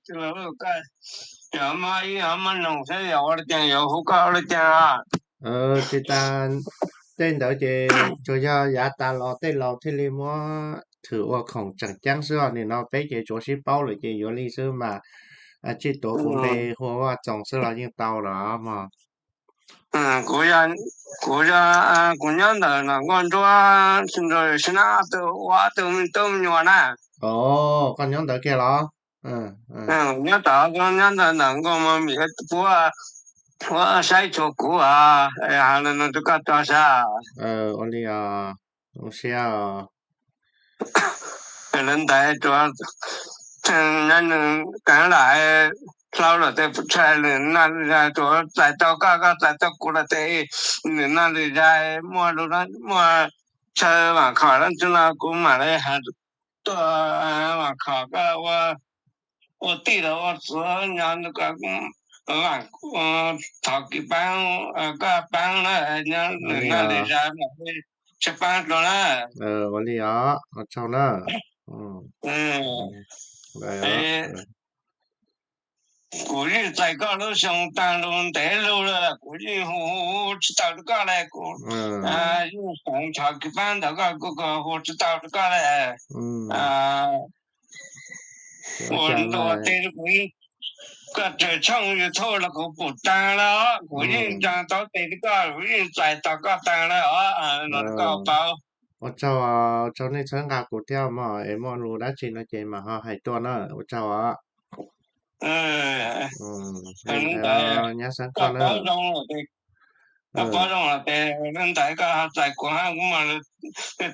Yog muaj ib yog muaj noog xwb, yog ua li cas yuav hu koj ua li cas? Tsis tas tej ntawd ces tsuas yog yav tas los tej laus thiaj li muab thwm ua khoom tseem ceeb xwb os. Nim no peb ces tsuav sib paub lawm ces yuav li xwb mas, tsij tuav kuv npe hu ua Vaj Txoos xwb los yeej tau los mog. Kuv, kuv, kuv nyob ntawm Nam Nkauj Ntsuab, Sib Nab, ob tug ua ob tug me tub me nyuam na. Koj nyob ntawd kiag los? Nyob tod, nyob ntawm Nam Nkauj Mos Mis, puab, puab saib tshua kuv os, hais li no rau koj tso saib. Ua li os, zoo siab os. Lawv ntaiv tsuav, nws kaav lam hlau lawm tes puas tshaj, nws naj li zag tsuav txais tau koj, koj txais tau kuv lawm tes nws naj li zag, muaj, muaj chaw Vam Khom lab tsi no kuv mam li has tuaj Vam Khom koj ua, ua tij los ua txwv nyob ntawm ko, Vam, thov kis paab, koj paab na, nws naj li zag mam li tshaj paab dlua na. Ua li os, ua tsaug na. Kuv yeej txais koj lub xyoo taag lug ntev lug lawm, kuv yeej hu, hu tsis tau rau koj le, kuv yeej xaav thov kis paab ntawm koj, kuv hu tsis tau rau koj le. Ua tes kuv, koj tsaws tshooj YouTube los kuv pum taag lawm, kuv yeej ntseeg tau tes rau koj, kuv yeej txais tos koj taag lawm os, no rau koj paub. Ua tsaug, ua tsaug nej txhawb nqa kuv thiab mog, es muaj lus dab tsi no ces mam ho hais tuaj na, ua tsaug os. Nyab xaav koj na. Koj paub zoo los tes ntawd koj ho txais kuv hab, kuv mam li,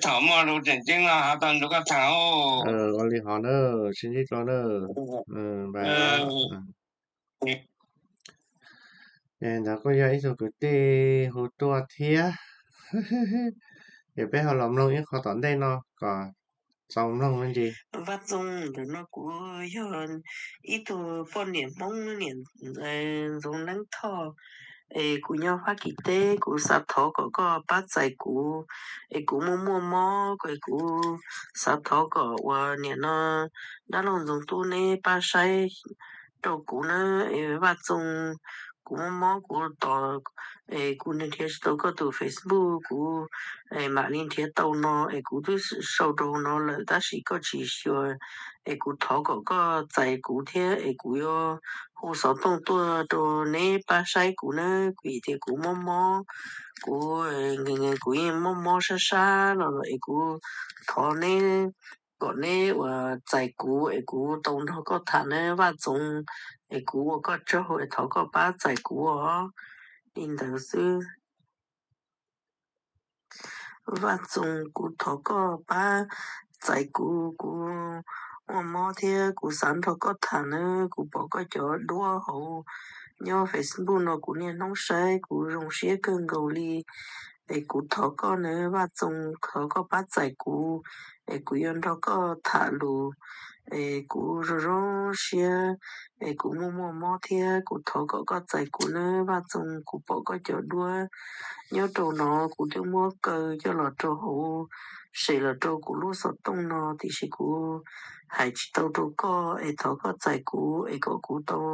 thaum muaj lus tseem ceeb no ho tau nrug koj tham. Ua li hov na, sib ntsib dlua na. Ces ntawd kuj yog ib tug kwv tij hu tuaj thiab. Ces peb ho los mloog ib qho tom ntej no kom txaus mloog me ntsis. Vaj Txoos, ntawm no kuv yog ib tug poj niam Hmoob, niam Ntxoov Neeb Thoj, es kuv nyob Fab Kis teb, kuv xav thov kom koj pab txais kuv, es kuv muaj muaj mob, es kuv xav thov kom uas niam no dab laug Ntxoov Tub neb pab saib rau kuv na, es Vaj Txoos, kuv muaj mob kuv tos, es kuv nrhiav tsis tau koj tus Facebook, kuv mam li nrhiav tau no, es kuv twb sau rau no lawm tab sis koj tsis xyuas, es kuv thov kom koj txais kuv thiab, es kuv yuav hu xov tooj tuaj rau neb pab saib kuv na, vim tias kuv mob mob, kuv, kuv yeej mob mob sab sab los, es kuv thov neb kom neb uas txais kuv es kuv tau nrog koj tham na Vaj Txoos, es kuv ua koj tsaug es thov koj pab txais kuv os. Li ntawd xwb. Vaj Txoos, kuv thov koj pab txais kuv, kuv muaj mob thiab kuv xav nrog koj tham na, kuv pom koj cov duab hauv nyob Facebook no kuv niaj hnub saib kuv zoo siab kawg nkaus li, es kuv thov koj na Vaj Txoos, thov koj pab txais kuv, es kuv yuav nrog koj tham lus, es kuv zoo zoo siab, es kuv muaj muaj mob thiab, kuv thov kom koj txais kuv na Vaj Txoos, kuv pom koj cov duab nyob rau no, kuv twb muab kaw coj los rau hauv, sem los rau kuv lub xov tooj no, tiam sis kuv hais tsis tau rau koj, es thov koj txais kuv, es kom kuv tau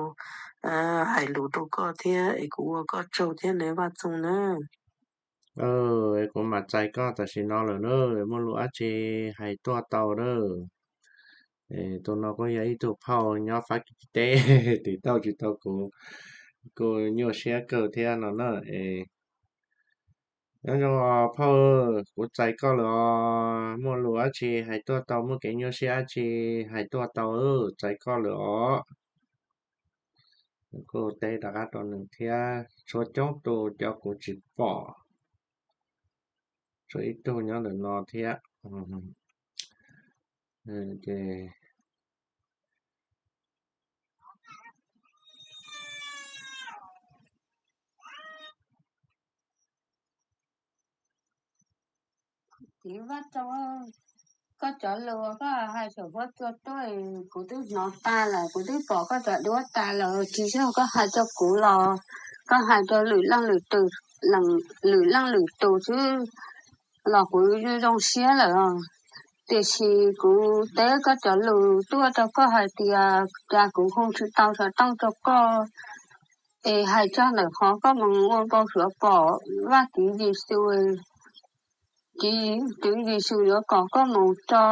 hais lus rau koj thiab, es kuv ua koj tsaug thiab na Vaj Txoos na. Es kuv mam txais koj tam sim no lawm na, muaj lus dab tsi hais tuaj tau na. Tus no kuj yog ib tug phauj nyob Fab Kis teb, tiv tauj tsis tau kuv, kuj nyuaj siab kawg thiab no na. Es nyob zoo os phauj, kuv txais koj lawm os, muaj lus dab tsi hais tuaj tau, muaj kev nyuaj siab dab tsi hais tuaj tau, txais koj lawm os. Kuj teb rov qab rau nws thiab, tshuav coob tus cov kuv tsis pom, tshuav ib tug nyob ntawm no thiab. Ces Tiv Vaj Txoos, koj cov lus koj hais saum huab cua tuaj, kuv twb hnov tag lawm, kuv twb pom koj cov duab tas lawm, tsis yog koj hais rau kuv los koj hais rau lwm leej lwm tus, lwm leej lwm tus xwb los kuv zoo siab lawm. Tiam sis kuv teb koj cov lus tuaj rau koj hais tias cas kuv hu tsis tau xov tooj rau koj, es hais txog ntawm qhov koj mus ua npau suav pom Vaj Tswv Yexus, Tswv Yexus yuav kom koj mus tso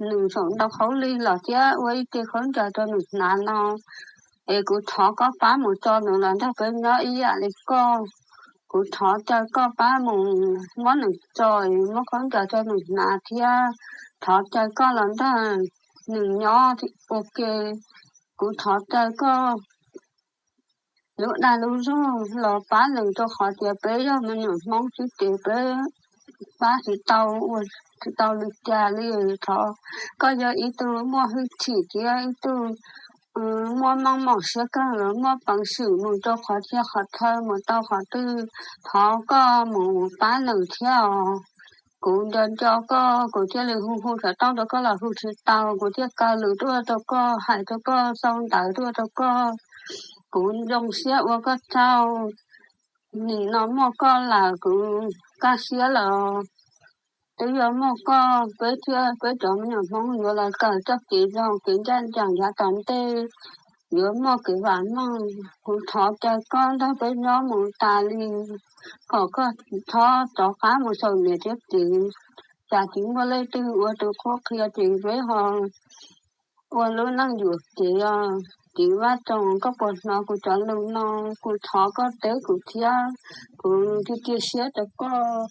nws saum ntoo khaub lig los thiab ua ib ce khaub ncaws rau nws hnav no, es kuv thov koj pab mus tso nws los nrog peb nyob ib yam li koj. Kuv thov caw koj pab mus muab nws tso, muab khaub ncaws rau nws hnav thiab thov caw koj los nrog nws nyob ua ke. Kuv thov caw koj lub dag lub zog los pab nws, rau qhov tias peb yog me nyuam Hmoob xwb ces peb pab tsis tau ua tsis tau li cas li. Thov koj yog ib tug muaj hwj chim thiab ib tug muaj meej mom siab kawg los muaj peev xwm mus rau qhov txhia qhov chaw mus tau qhov twg, thov koj mus pab nws thiab os. Kuv nco nco koj, kuv thiaj li hu hu xov tooj rau koj los hu tsis tau, kuv thiaj kaw lus tuaj rau koj, hais rau koj, sau ntawv tuaj rau koj. Kuv zoo siab ua koj tsaug. Nim no muaj koj lawm kuv kaj siab lawm. Twb yog muaj koj, peb thiab peb cov me nyuam Hmoob yuav los kawm txoj kev zoo kev ncaj ncees yav tom ntej, yuav muaj kev vam meej. Kuv thov caw koj nrog peb nyob mus tas li, kom koj txhob rov qab mus xyaum niam thiab txiv, tsam tsis muaj leej twg ua tus qhuab qhia ces peb ho ua lub neej yuam kev os. Tiv Vaj Tsoos, koj puas hnov kuv cov lus no? Kuv thov koj teb kuv thiab, kuv cia cia siab rau koj.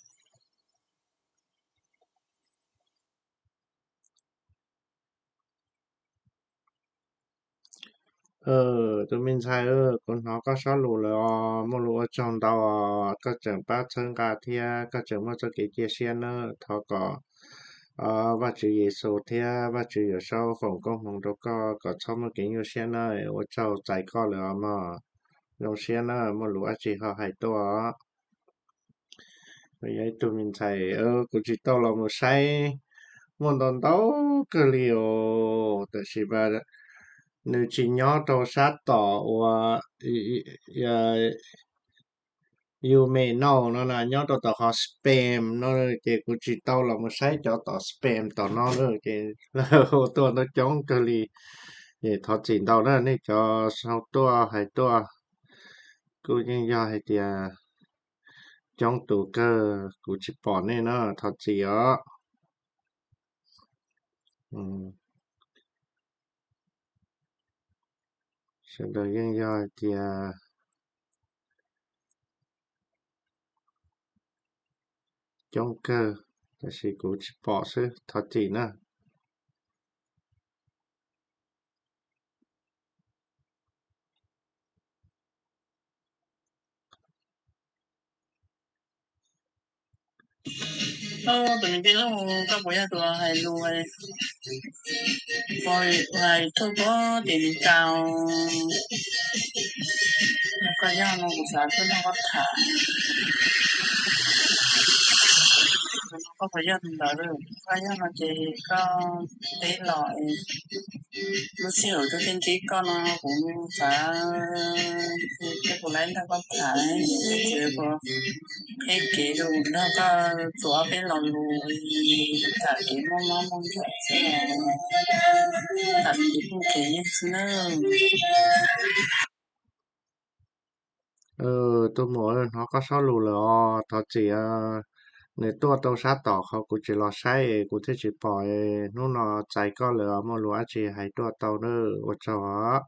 Tus me ntxhais, kuv hnov koj sob lus lawm os, muaj lus ua tsaug ntau os, koj tseem pab txhawb nqa thiab koj tseem muaj txoj kev cia siab na. Thov kom Vaj Tswv Yexus thiab Vaj Tswv Yawm Saub foom koob hmoov rau koj kom txhob muaj kev nyuaj siab na. Ua tsaug txais koj lawm os mog. Zoo siab na, muaj lus dab tsi ho hais tuaj. Yog ib tug me ntxhais, kuv tsis tau los mus saib, muaj ntau ntau kawg li os, tab sis mas nws tsis nyob rau sab tom uas you may know no na, nyob rau tom qhov spam no, ces kuv tsis tau los mus saib cov tom spam tom no na, ces lawv hu tuaj ntau coob kawg li. Ces thov txim ntau na, nej cov sau tuaj hais tuaj kuj yeej yog hais tias coob tus kawg kuv tsis pom nej na, thov txim os. Sawv daws yeej yog hais tias coob kawg, tab sis kuv tsis pom xwb, thov txim na. Tus niam tij laug, koj puas yog tus hais lus hais tuaj pob tim nws tau? Koj yog no kuv xav tuaj nrog koj tham. Koj puas yog tus ntawd? Koj yog no ces koj teb los, lub sij hawm twb ntsib koj no kuv xav, kuv laib nrog koj tham, kuv qhib kev rau nrog koj txuas ob peb lo lus, tham kev muaj mob muaj nkeeg xwb, tham kev phooj kev ywg xwb nawb. Tus muam, hnov koj sob lus lawm os, thov txim. Nws tuaj rau sab tom qhov kuv tsis los saib kuv thiaj tsis pom. Hnub no txais koj lawm, muaj lus dab tsi hais tuaj tau na, ua tsaug os.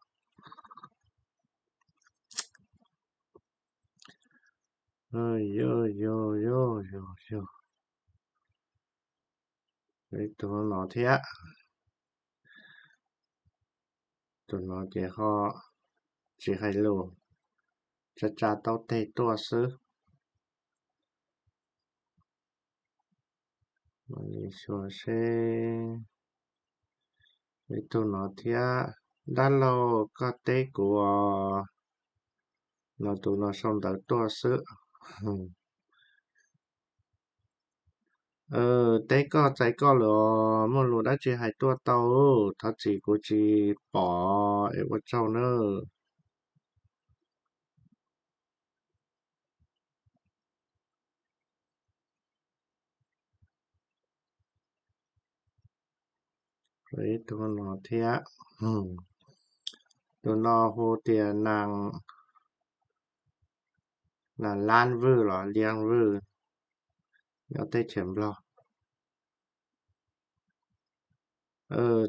Ib tug no thiab, tus no ces ho tsis hais lus, tsa tsa taub teg tuaj xwb. Xyuas seb, ib tug no thiab, dab laug koj teb kuv os, no tus no sau ntawv tuaj xwb. Teb koj txais koj lawm os, muaj lus dab tsi hais tuaj tau, thov txim kuv tsis pom es ua tsaug nawb. Ib tug no thiab. Tus no hu tias Nas Lab Vwj los Liab Vwj, nyob teb chaws Nplog.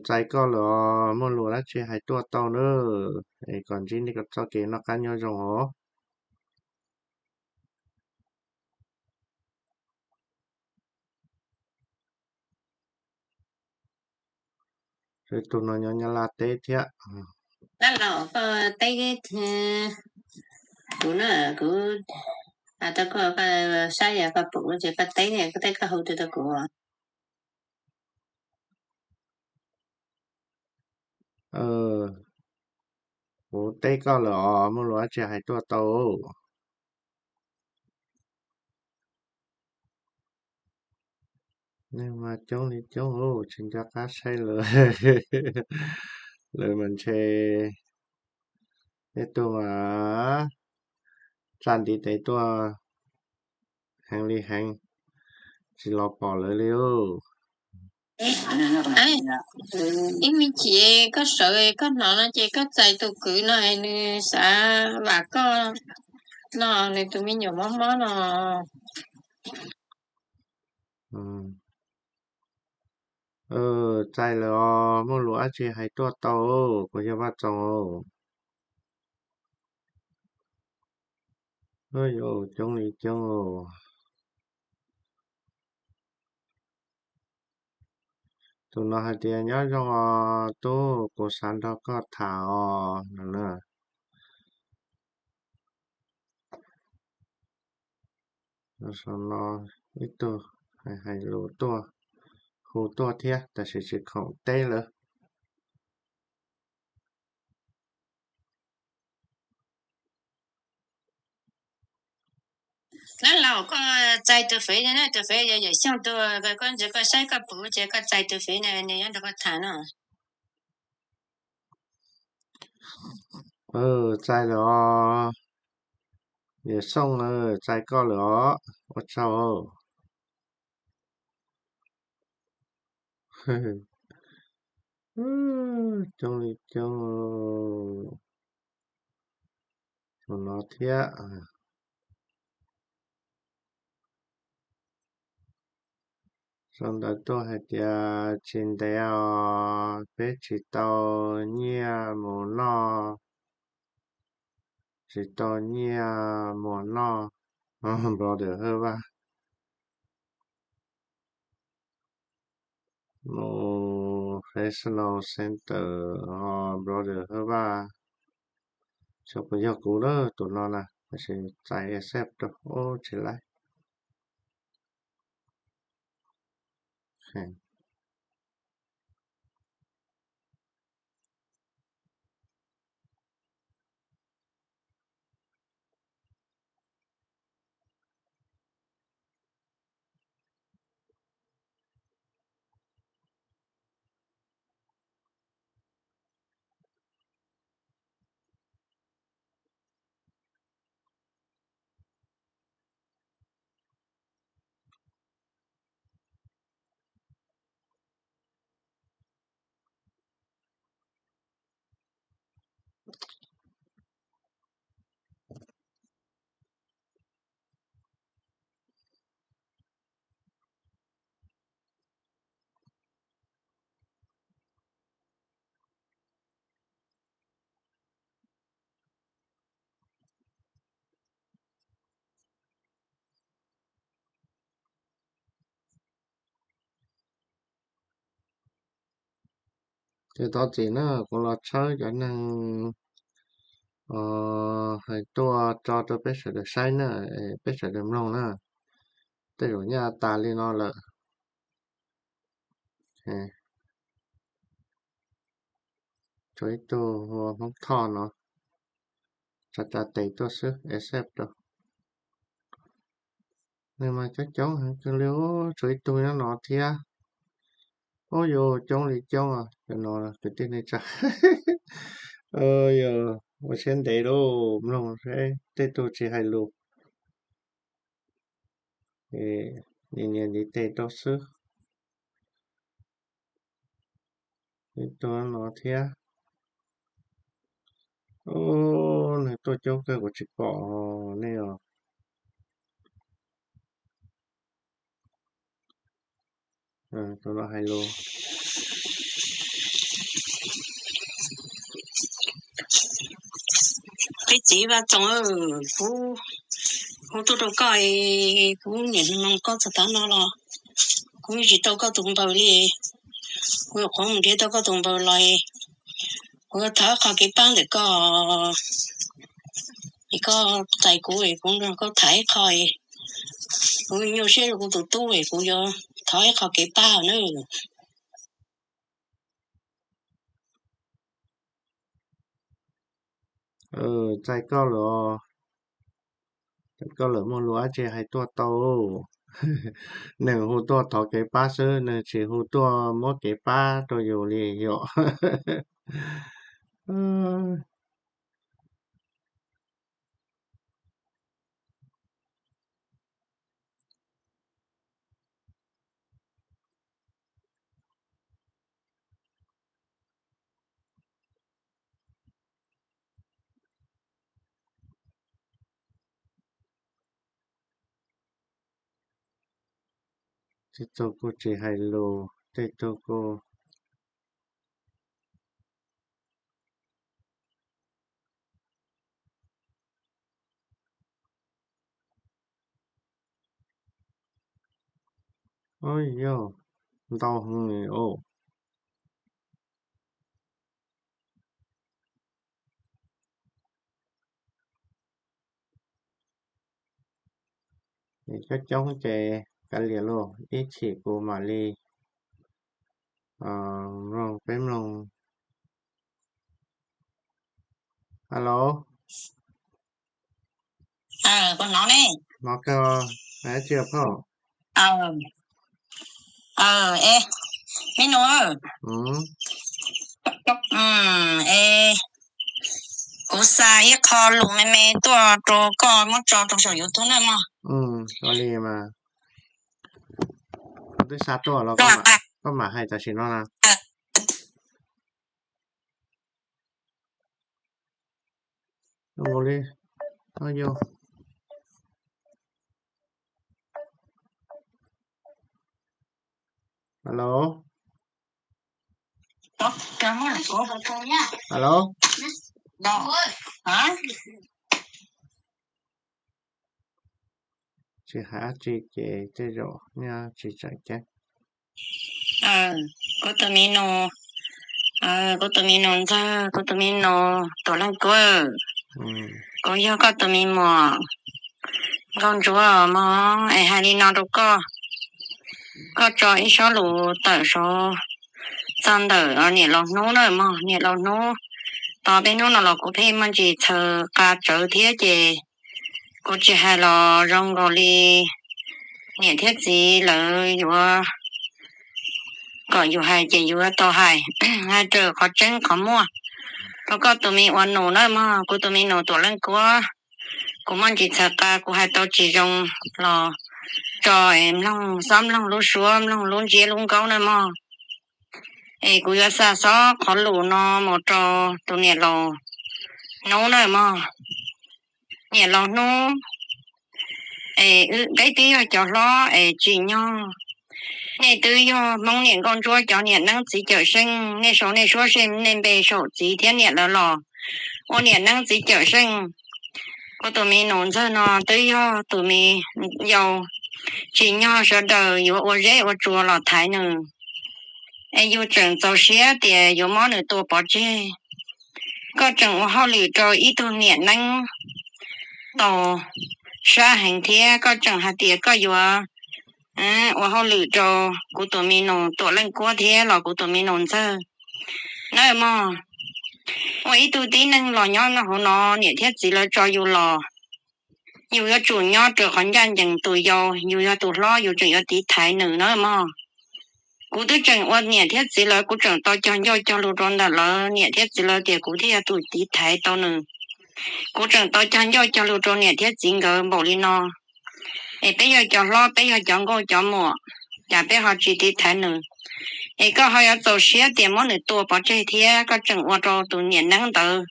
Txais koj lawm os, muaj lus dab tsi hais tuaj tau na, es kom ntsib nej txoj kev noj qab nyob zoo os. Tus no nyob Nyab Laj teb thiab. Dab laug, koj teb kuv na, kuv hais rau koj, koj saib yog koj pum ces koj teb, koj teb koj hu rau kuv. Kuv teb koj lawm os, muaj lus dab tsi hais tuaj tau. Nej mas coob li coob, tsis nco qab saib lawm. Lawv mas ntshe tej tug mas tsa ntiv tes tuaj heev li heev, tsis los pom lawv li. Ib me chim koj sawv koj hnov no ces koj txais tus kwv no es nws xav vam koj no, nws tus me nyuam mob mob no. Txais lawm os, muaj lus dab tsi hais tuaj tau, kuv yog Vaj Txoos. Yuav coob li coob. Tus no hais tias nyob zoo os tub, kuv xav nrog koj tham os no na. Saum no ib tug hais lus tuaj, hu tuaj thiab tab sis tsis khoom teb lawm. Dab laug, koj txais tus fev no, tus fev yog Yawm Xyooj tus, koj ntsia koj saib koj pum ces koj txais tus fev no nws yuav nrog koj tham no. Txais lawm os, Yawm Xyooj, txais koj lawm os, ua tsaug. Coob li coob. Tus no thiab. Sau ntawv tuaj hais tias tsis ntev os, peb tsis tau nyiaj mus noj, tsis tau nyiaj mus noj. Brother Hawj Vaj, mus Fresno Center, brother Hawj Vaj. Xyov puas yog kuv lawm tus no na, tab sis txais accept rau, tsis laib. Ces thov txim na, kuv los tshawb cov neeg hais tuaj tso rau peb sawv daws saib na, peb sawv daws mloog na. Tej zaum nyaj tas li no lawm. Tshuav ib tug hu ua Hmoob Thoj no, tsa tsa tes tuaj xwb, accept rau. Nws mas coob coob heev kawg li, tshuav ib tug nyob no thiab. Ub, yuav coob li coob os, cov no kwv tij neej tsa. Yog ua siab ntev lauj, mloog seb tej tug tsis hais lus, nias nias ntiv tes rau xwb. Ib tug no thiab. Nws tuaj coob kawg kuv tsis pom nej os. Tus no hais lus. Peb txiv Vaj Txoos, kuv hu tuaj rau koj, kuv niam hluas nraug koj txog tav no los kuv tsis tau koj tus npaws li. Kuv nyuam qhuav mus nrhiav tau koj tus npaws los, kuv thov ib qho kev pab ntawm koj, es koj txais kuv es kuv nrog koj tham ib qho, kuv nyuaj siab rau kuv tus tub es kuv yuav thov ib qho kev pab nawb. Txais koj lawm os. Txais koj lawm muaj lus dab tsi hais tuaj tau. Nws hu tuaj thov kev pab xwb, nws tsis hu tuaj muab kev pab rau yus li yom. Tej tug kuj tsis hais lus, tej tug kuj Yog ntau heev os. Coob coob ces kav liam lauj, ib chim kuv mam li mloog peb mloog. Alo. Hnov ne. Hnov kawg, hais dab tsi phauj? E, me nus, e, kuv xa ib qho lus me me tuaj rau koj muab tso rau saum YouTube na mog. Ua li mas. Twb xa tuaj los koj mam hais tam sim no na. Zoo nkaus li, o yog. Alo. Alo. Tsis hais dab tsi ces tej zaum nyaj tsis tseem ceeb. Kuv tus me nus, kuv tus me nus ntxawg, kuv tus me nus Tuam Leej Kuab, kuv yog koj tus me muam Nkauj Ntsuab mog, es hais li no rau koj, koj tso ib sob lus tawm saud txog ntawm niam laus Hnub na mog. Niam laus Hnub, tos peb hnub no los kuv pheej muaj ntsis txhaws qa tsawv thiab ces kuv tsis hais los zoo nkaus li niam thiab txiv lawv yuav kom yus hais ces yus yuav tau hais, hais raws qhov tseeb qhov muaj rau koj tus me ua nus na mog. Kuv tus me nus Tuam Leej Kuab, kuv muaj ntsis txhaws qa kuv hais tau tsis zoo los tso es mloog, xob mloog lub suab, mloog lub ntsiab lub nkaub na mog. Es kuv yuav xa xob qhov lus no mus rau tus niam laus Hnub na mog. Niam laus Hnub, es peb twb yog cov hlob es tsim nyog. Nej twb yog Hmoob niam nkauj ntsuab cov niam neeb txiv cawm seej, nej sau nej suab seb nej npe saum txiv thiab niam lawv los ua niam neeb txiv cawm seej. Kuv tus me nus ntxawg no twb yog tus me yau tsim nyog sawv daws yuav ua zeb ua tsua los thaiv nws, es yus tseem txaus siab tias yuav muab nws tua pov tseg. Koj tseem ua hauj lwm rau ib tug niam neeb tau sab heev thiab koj tseem hais tias koj yuav ua hauj lwm rau kuv tus me nus Tuam Leej Kuab thiab los kuv tus me nus ntxawg na mog. Ua ib tug tib neeg los nyob hauv no niam thiab txiv lawv tso yus los, yus yuav tsum nyob raws qhov ncaj ncees. Tus yau yus yog tus hlob yus tseem yuav tiv thaiv nws na mog. Kuv twb tseem ua niam thiab txiv lawv, kuv tseem tau cog ncauj cog lus rau ntawm lawv niam thiab txiv lawv tias kuv thiaj yog tus tiv thaiv tau nws. Kuv tseem tau cog ncauj cog lus rau niam thiab txiv nkawd npaum li no. Es peb yog cov hlob, peb yog cov nkauj cov muam, cas peb ho tsis tiv thaiv nws? Es koj ho yuav txaus siab tias muab nws tua pov tseg thiab koj tseem ua rau tus niam neeb ntawd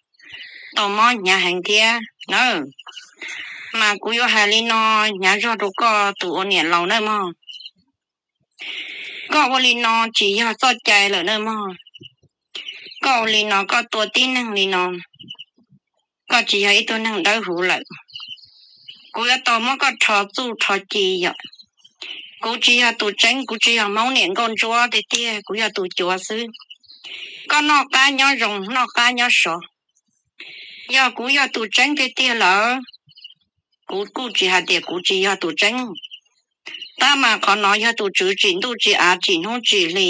tau mob hnyav heev thiab na. Mas kuv yuav hais li no, hnyav zog rau koj tus ua niam laus nawb mog. Koj ua li no tsis yog txoj cai lawm nawb mog. Koj ua li no koj tua tib neeg li no, koj tsis yog ib tug neeg dawb huv lawm. Kuv yuav tau muab koj rho txuj rho ci yom. Kuv tsis yog tus tseeb, kuv tsis yog Hmoob niam nkauj ntsuab tiag tiag, kuv yog tus cuav xwb. Koj noj qab nyob zoo, noj qab nyob sov. Yog kuv yog tus tseeb tiag tiag lawm, kuv kuj tsis hais tias kuv tsis yog tus tseeb. Tab mas qhov no yog tus tswv tsim ntuj tsim av tsim hnub tsim hli.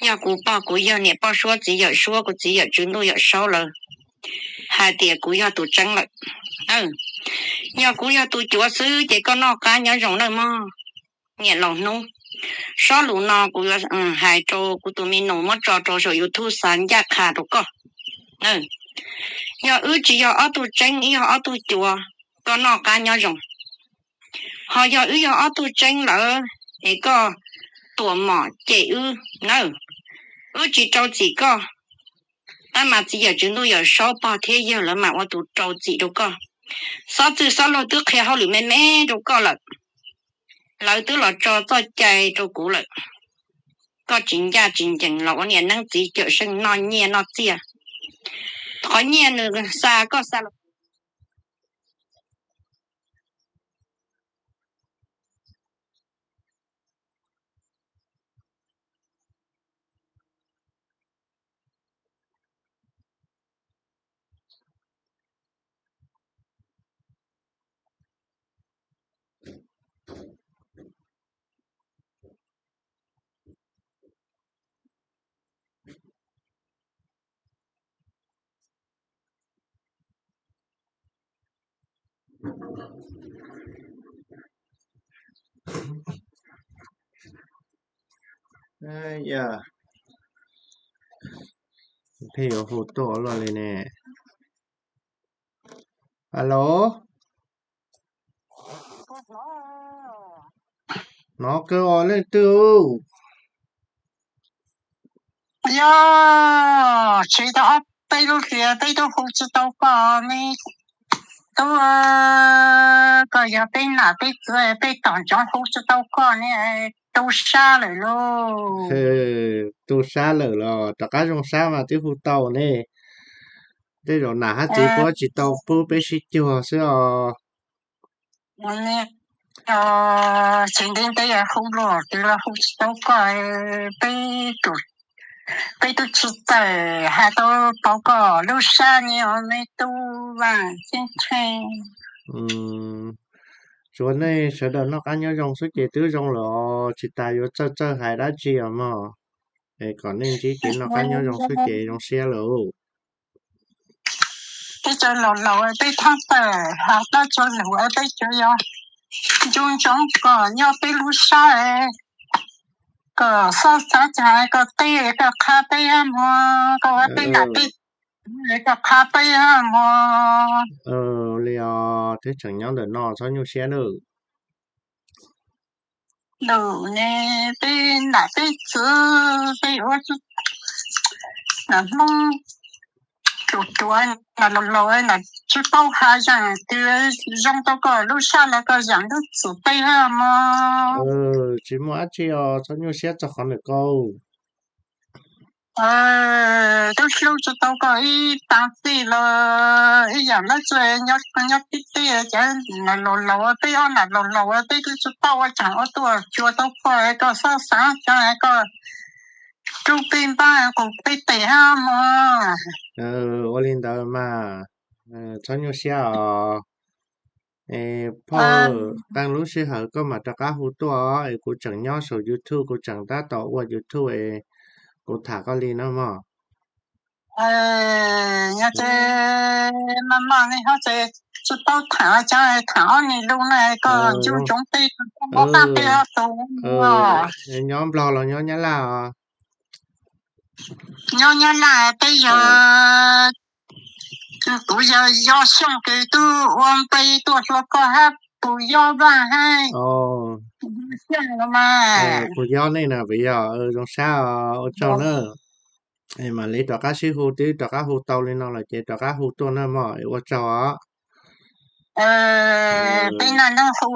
Yog kuv pog kuv yawg niam poj suab txiv yawm suab kuv txiv yawm tswv ntuj yawm saub lawm hais tias kuv yog tus tseeb lawm. Yog kuv yog tus cuav xwb ces koj noj qab nyob zoo nawb mog. Niam laus hnub, sob lus no kuv yuav hais rau kuv tus me nus muab tso rau saum YouTube xa ncaj qha rau koj. Yog wb tsis yog ob tug tseeb, wb yog ob tug cuav, koj noj qab nyob zoo. Ho yog wb yog ob tug tseeb lawm es koj tuam mom cem wb nawb. Wb tsis rau txim koj. Tab mas txiv yawm tswv ntuj yawm saub pog thiab yawg lawv mam ua tus rau txim rau koj. Xob txwj xob laug twb qhia hauj lwm me me rau koj lawm. Lawv twb los tso txoj cai rau kuv lawm. Koj tsis ncaj tsis ncees los ua niam neeb txiv cawm seej noj nyiaj noj txiaj. Qhov nyiaj nws xa koj xa los Yog, pheej yuav hu tuaj ua luaj li ne. Alo. Hnov kawg os leej twg. Yog tsis tau ob peb lub hlis peb twb hu tsis tau koj ne. Tub, koj yog peb nam peb txwv peb tom ntsoov hu tsis tau koj ne, tu sab lawm lauj. Tu sab lawm los rov qab zoo sab mas twb hu tau ne. Tej zaum nam hab txiv puab tsis tau pub peb sib cuag xwb os. Tsis ntev ntev hu los twb los hu tsis tau koj, peb, peb twb tsis txawm hais tau pauv koj lub sab ne os me tub Vaj Ceeb Tsheej. Tsuav nej sawv daws noj qab nyob zoo xwb ces twb zoo lawm, tsis tas yuav txawj txawj hais dab tsi os mog. Es kom nej ntsib kev noj qab nyob zoo xwb ces zoo siab lawm. Peb cov laus laus peb thab tawm has tab tsuav lus peb cov yog ncu ntsoov kom nyob peb lub sab, kom xoj xav cas kom teb kom qha peb mog, kom ua peb nam peb kom qha peb mog. Li os, twb tseem nyob ntawm no txhob nyuaj siab nawb. Lus ne, peb nam peb txwv peb ua nam Hmoob ruam ruam, nam laus laus nam tsis paub has zaj twg zoo tau koj lub sab los koj zam lub txim peb mog. Tsis muaj dab tsi os, txhob nyuaj siab txog qhov ntawm koj. Twb hlub tsis tau koj ib tag txij los ib yam lab tsuas nyob tib teb, cov nam laus laus peb ob nam laus laus peb twb tsis paub ua tsaug ua tuaj cuag tau koj, koj xav xav cov koj rub peb npab qus peb tes hab mog. Ua li ntawd mas txhob nyuaj siab os. Phauj, qee lub sij hawm koj mam rov qab hu tuaj os, es kuv tseem nyob saum YouTube, kuv tseem tab tom ua YouTube es kuv tham koj li no mog. Nyob ces maj mam ne ho ces tsis paub tham cov tham ob niag lus na, koj ncu ntsoov peb, koj mob qab peb ob tug. Nyob Nplog los nyob Nyab Laj os? Nyob Nyab Laj, peb yog, kuv yog Yob Xyooj kws tub ua npe tuaj hluas koj hab, tus Yob Vaj hab. Kuv yob nej na, vim yog zoo sab, ua tsaug na. Mam li rov qab sib hu, twb rov qab hu tau li no lawm ces rov qab hu tuaj na mog, ua tsaug os. Peb noj noj hu